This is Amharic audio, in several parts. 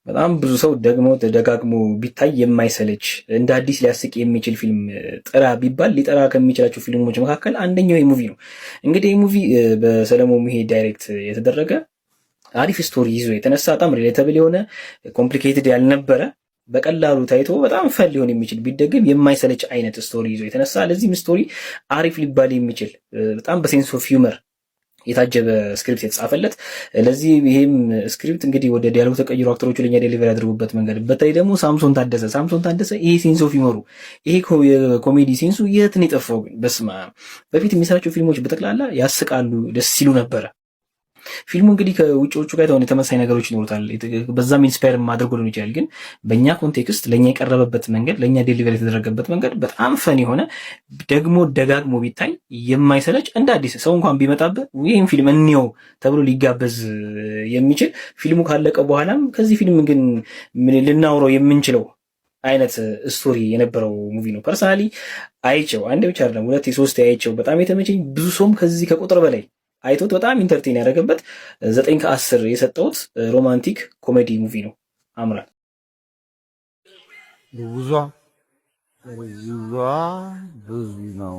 በጣም ብዙ ሰው ደግሞ ደጋግሞ ቢታይ የማይሰለች፣ እንደ አዲስ ሊያስቅ የሚችል ፊልም ጥራ ቢባል ሊጠራ ከሚችላቸው ፊልሞች መካከል አንደኛው ይህ movie ነው። እንግዲህ ይህ movie በሰለሞን ሙሄ direct የተደረገ፣ አሪፍ story ይዞ የተነሳ፣ በጣም relatable የሆነ፣ complicated ያልነበረ፣ በቀላሉ ታይቶ በጣም fun ሊሆን የሚችል፣ ቢደገም የማይሰለች አይነት story ይዞ የተነሳ፣ ለዚህም story አሪፍ ሊባል የሚችል በጣም በ sense of humor የታጀበ script የተጻፈለት፣ ለዚህ ይሄም script እንግዲህ ወደ dialogue ተቀይሮ actor ኦቹ ለኛ deliver ያደርጉበት መንገድ፣ በተለይ ደግሞ ሳምሶን ታደሰ፣ ሳምሶን ታደሰ ይሄ sense of humor ኡ፣ ይሄ የ comedy sense ኡ የት ነው የጠፋው? ግን በስመ አብ፣ በፊት የሚሰራቸው ፊልሞች በጠቅላላ ያስቃሉ፣ ደስ ሲሉ ነበረ። ፊልሙ እንግዲህ ከውጭዎቹ ጋር የሆነ ተመሳሳይ ነገሮች ይኖሩታል። በዛም inspire አድርጎ ሊሆን ይችላል። ግን በእኛ context ለእኛ የቀረበበት መንገድ፣ ለእኛ deliver የተደረገበት መንገድ በጣም fun የሆነ፣ ደግሞ ደጋግሞ ቢታይ የማይሰለች፣ እንደ አዲስ ሰው እንኳን ቢመጣብህ ይህን ፊልም እንየው ተብሎ ሊጋበዝ የሚችል፣ ፊልሙ ካለቀ በኋላም ከዚህ ፊልም ግን ልናውረው የምንችለው አይነት story የነበረው movie ነው። Personally አይቼው አንድ ብቻ አይደለም፣ ሁለት ሶስት አይቼው በጣም የተመቸኝ፣ ብዙ ሰውም ከዚህ ከቁጥር በላይ አይቶት በጣም entertain ያደረገበት፣ 9 ከ10 የሰጠሁት romantic comedy movie ነው። አምራል። ብዙ ብዙ ብዙ ነው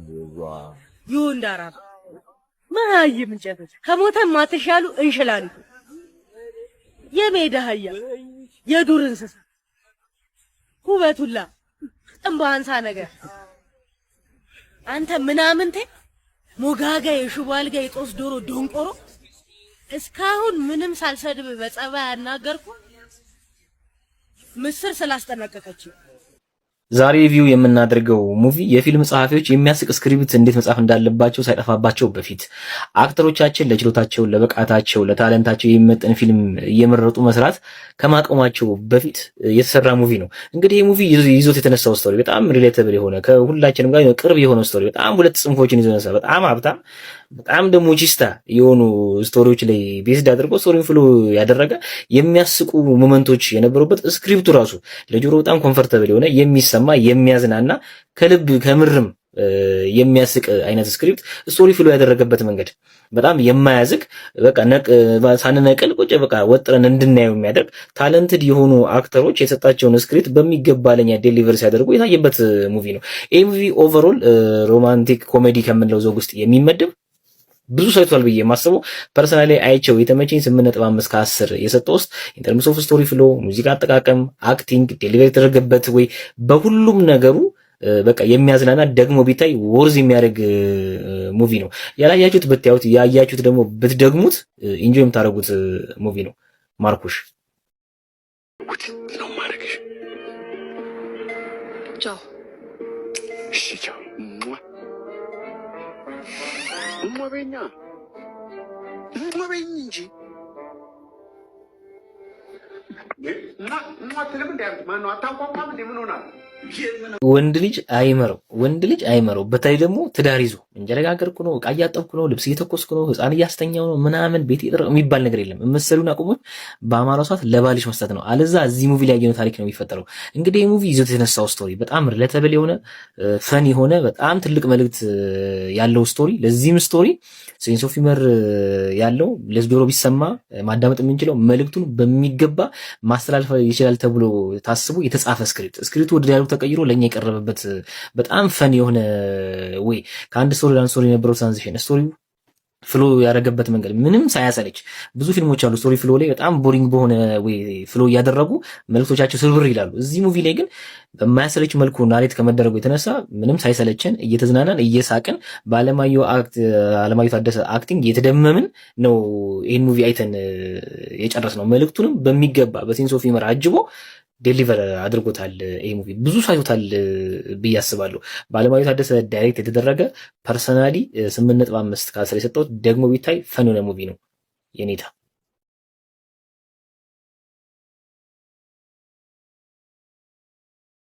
ብዙ። ይሁን አራብ መሀይም እንጨቶች፣ ከሞተ ማትሻሉ እንሽላሉ፣ የሜዳ አህያ፣ የዱር እንስሳ፣ ኩበቱላ ጥንብ አንሳ ነገር፣ አንተ ምናምንቴ ሞጋጋ፣ የሽቦ አልጋ፣ የጦስ ዶሮ፣ ደንቆሮ፣ እስካሁን ምንም ሳልሰድብ በጸባይ ያናገርኩ ምስር ስላስጠነቀቀች። ዛሬ review የምናደርገው movie የፊልም ጸሐፊዎች የሚያስቅ script እንዴት መጻፍ እንዳለባቸው ሳይጠፋባቸው በፊት፣ actor ኦቻችን ለችሎታቸው፣ ለብቃታቸው፣ ለ talent ኣቸው የሚመጥን ፊልም እየመረጡ መስራት ከማቆማቸው በፊት የተሰራ movie ነው። እንግዲህ ይህ movie ይዞት የተነሳው story በጣም relatable የሆነ፣ ከሁላችንም ጋር ቅርብ የሆነ story፣ በጣም ሁለት ጽንፎችን ይዞ ተነሳ። በጣም ሀብታም፣ በጣም ደግሞ ቺስታ የሆኑ story ዎች ላይ based አድርጎ story ውን flow ያደረገ፣ የሚያስቁ moment ኦች የነበሩበት፣ script ኡ ራሱ ለጆሮ በጣም comfortable የሆነ፣ የሚሰማ፣ የሚያዝናና፣ ከልብ ከምርም የሚያስቅ አይነት script፣ story flow ያደረገበት መንገድ በጣም የማያዝግ፣ በቃ ሳንነቅል ቁጭ በቃ ወጥረን እንድናየው የሚያደርግ፣ talented የሆኑ actor ኦች የተሰጣቸውን script በሚገባ ለኛ deliver ሲያደርጉ የታየበት movie ነው። ይህ movie overall romantic comedy ከምንለው ዘውግ ውስጥ የሚመደብ፣ ብዙ ሰው አይቷል ብዬ የማስበው፣ personally አይቼው የተመቸኝ፣ 8.5 ከ10 የሰጠው ውስጥ in terms of story flow፣ ሙዚቃ አጠቃቀም፣ acting፣ delivery የተደረገበት ወይ በሁሉም ነገሩ በቃ የሚያዝናና፣ ደግሞ ቢታይ worth የሚያደርግ movie ነው። ያላያችሁት ብታዩት፣ ያያችሁት ደግሞ ብትደግሙት enjoy የምታደርጉት movie ነው። ማርኩሽ። ነው ማድረግሽ። ቻው። እሺ ቻው። ሟ በይኛ፣ ሟ በይኝ እንጂ። ሟ አትልም እንዴ? ማነው አታንቋቋም እንዴ? ምን ሆናል? ወንድ ልጅ አይመረው፣ ወንድ ልጅ አይመረው። በተለይ ደግሞ ትዳር ይዞ እንጀራ ጋገርኩ ነው፣ ዕቃ እያጠብኩ ነው፣ ልብስ እየተኮስኩ ነው፣ ህፃን እያስተኛው ነው ምናምን ቤት የሚባል ነገር የለም። መሰሉን አቁሞች በአማራው ሰዓት ለባልሽ መስጠት ነው። አለዛ እዚህ movie ላይ ያየነው ታሪክ ነው የሚፈጠረው። እንግዲህ ይህ movie ይዞት የተነሳው story በጣም relatable የሆነ፣ fun የሆነ፣ በጣም ትልቅ መልእክት ያለው story፣ ለዚህም story sense of humor ያለው፣ ለጆሮ ቢሰማ ማዳመጥ የምንችለው፣ መልእክቱን በሚገባ ማስተላለፍ ይችላል ተብሎ ታስቦ የተጻፈ script፣ script ኡ ወደ dialogue ተቀይሮ ለእኛ የቀረበበት በጣም fun የሆነ way፣ ከአንድ story ለአንድ story የነበረው transition፣ story ው flow ያደረገበት መንገድ ምንም ሳያሰለች። ብዙ ፊልሞች አሉ story flow ላይ በጣም boring በሆነ way flow እያደረጉ መልእክቶቻቸው ስብር ይላሉ። እዚህ movie ላይ ግን በማያሰለች መልኩ narrate ከመደረጉ የተነሳ ምንም ሳይሰለቸን እየተዝናናን፣ እየሳቅን፣ በአለማየሁ act አለማየሁ ታደሰ acting እየተደመምን ነው ይህን movie አይተን የጨረስነው። መልእክቱንም በሚገባ በ sense of humor አጅቦ deliver አድርጎታል። ይሄ movie ብዙ ሰው አይቶታል ብዬ አስባለሁ። በአለማየሁ ታደሰ direct የተደረገ፣ personally 8.5 ከ10 የሰጠሁት፣ ደግሞ ቢታይ fun የሆነ movie ነው የኔታ።